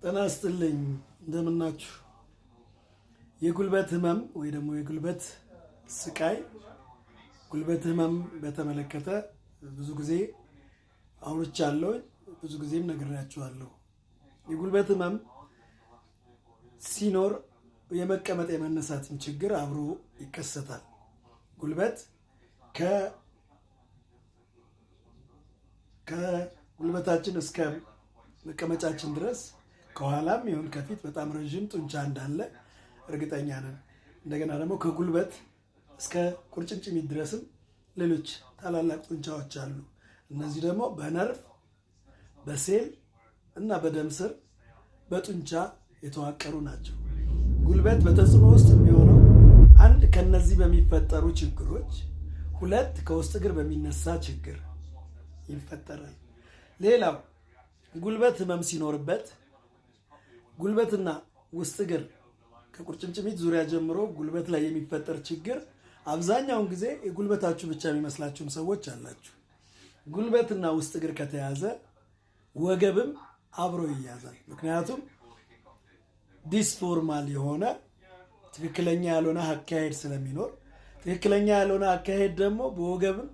ጤና ይስጥልኝ፣ እንደምናችሁ። የጉልበት ህመም ወይ ደግሞ የጉልበት ስቃይ፣ ጉልበት ህመም በተመለከተ ብዙ ጊዜ አውርቻለሁ፣ ብዙ ጊዜም ነግሬያችኋለሁ። የጉልበት ህመም ሲኖር የመቀመጥ የመነሳትን ችግር አብሮ ይከሰታል። ጉልበት ከጉልበታችን እስከ መቀመጫችን ድረስ ከኋላም ይሁን ከፊት በጣም ረዥም ጡንቻ እንዳለ እርግጠኛ ነን። እንደገና ደግሞ ከጉልበት እስከ ቁርጭምጭሚት ድረስም ሌሎች ታላላቅ ጡንቻዎች አሉ። እነዚህ ደግሞ በነርቭ፣ በሴል እና በደም ስር በጡንቻ የተዋቀሩ ናቸው። ጉልበት በተጽዕኖ ውስጥ የሚሆነው አንድ ከነዚህ በሚፈጠሩ ችግሮች፣ ሁለት ከውስጥ እግር በሚነሳ ችግር ይፈጠራል። ሌላው ጉልበት ህመም ሲኖርበት ጉልበትና ውስጥ እግር ከቁርጭምጭሚት ዙሪያ ጀምሮ ጉልበት ላይ የሚፈጠር ችግር አብዛኛውን ጊዜ የጉልበታችሁ ብቻ የሚመስላችሁም ሰዎች አላችሁ። ጉልበትና ውስጥ እግር ከተያዘ ወገብም አብሮ ይያዛል። ምክንያቱም disformal የሆነ፣ ትክክለኛ ያልሆነ አካሄድ ስለሚኖር፣ ትክክለኛ ያልሆነ አካሄድ ደግሞ በወገብም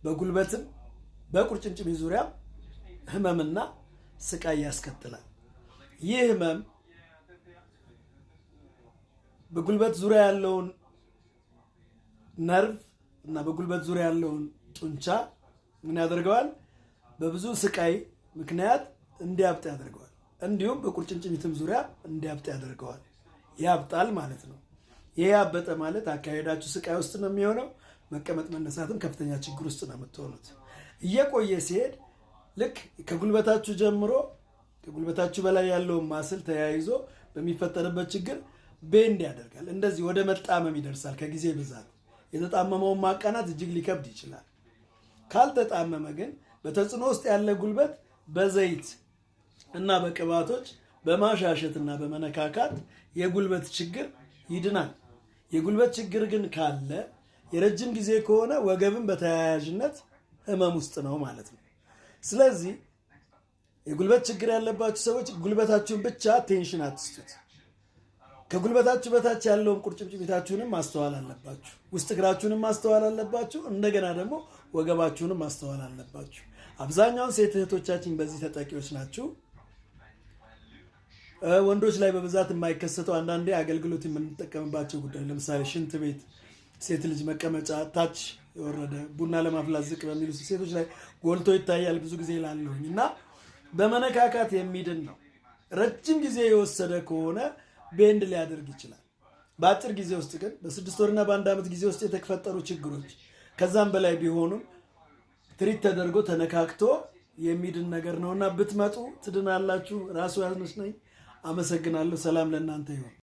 በጉልበትም በቁርጭምጭሚት ዙሪያ ህመምና ስቃይ ያስከትላል። ይህ ህመም በጉልበት ዙሪያ ያለውን ነርቭ እና በጉልበት ዙሪያ ያለውን ጡንቻ ምን ያደርገዋል? በብዙ ስቃይ ምክንያት እንዲያብጥ ያደርገዋል። እንዲሁም በቁርጭምጭሚትም ዙሪያ እንዲያብጥ ያደርገዋል። ያብጣል ማለት ነው። ይህ ያበጠ ማለት አካሄዳችሁ ስቃይ ውስጥ ነው የሚሆነው። መቀመጥ መነሳትም ከፍተኛ ችግር ውስጥ ነው የምትሆኑት። እየቆየ ሲሄድ ልክ ከጉልበታችሁ ጀምሮ ከጉልበታችሁ በላይ ያለውን muscle ተያይዞ በሚፈጠርበት ችግር bend ያደርጋል። እንደዚህ ወደ መጣመም ይደርሳል። ከጊዜ ብዛት የተጣመመውን ማቃናት እጅግ ሊከብድ ይችላል። ካልተጣመመ ግን በተጽዕኖ ውስጥ ያለ ጉልበት በዘይት እና በቅባቶች በማሻሸትና በመነካካት የጉልበት ችግር ይድናል። የጉልበት ችግር ግን ካለ፣ የረጅም ጊዜ ከሆነ፣ ወገብን በተያያዥነት ህመም ውስጥ ነው ማለት ነው። ስለዚህ የጉልበት ችግር ያለባችሁ ሰዎች ጉልበታችሁን ብቻ attention አትስጡት። ከጉልበታችሁ በታች ያለውን ቁርጭምጭሚታችሁንም ማስተዋል አለባችሁ። ውስጥ እግራችሁንም ማስተዋል አለባችሁ። እንደገና ደግሞ ወገባችሁንም ማስተዋል አለባችሁ። አብዛኛውን ሴት እህቶቻችን በዚህ ተጠቂዎች ናችሁ። ወንዶች ላይ በብዛት የማይከሰተው አንዳንዴ አገልግሎት የምንጠቀምባቸው ጉዳይ፣ ለምሳሌ ሽንት ቤት፣ ሴት ልጅ መቀመጫ ታች የወረደ፣ ቡና ለማፍላት ዝቅ በሚሉ ሴቶች ላይ ጎልቶ ይታያል ብዙ ጊዜ ላለሁኝ እና በመነካካት የሚድን ነው። ረጅም ጊዜ የወሰደ ከሆነ bend ሊያደርግ ይችላል። በአጭር ጊዜ ውስጥ ግን በ6 ወርና በአንድ ዓመት ጊዜ ውስጥ የተፈጠሩ ችግሮች ከዛም በላይ ቢሆኑም treat ተደርጎ ተነካክቶ የሚድን ነገር ነውና ብትመጡ ትድናላችሁ። ራሱ ያዝነች ነኝ። አመሰግናለሁ። ሰላም ለእናንተ ይሁን።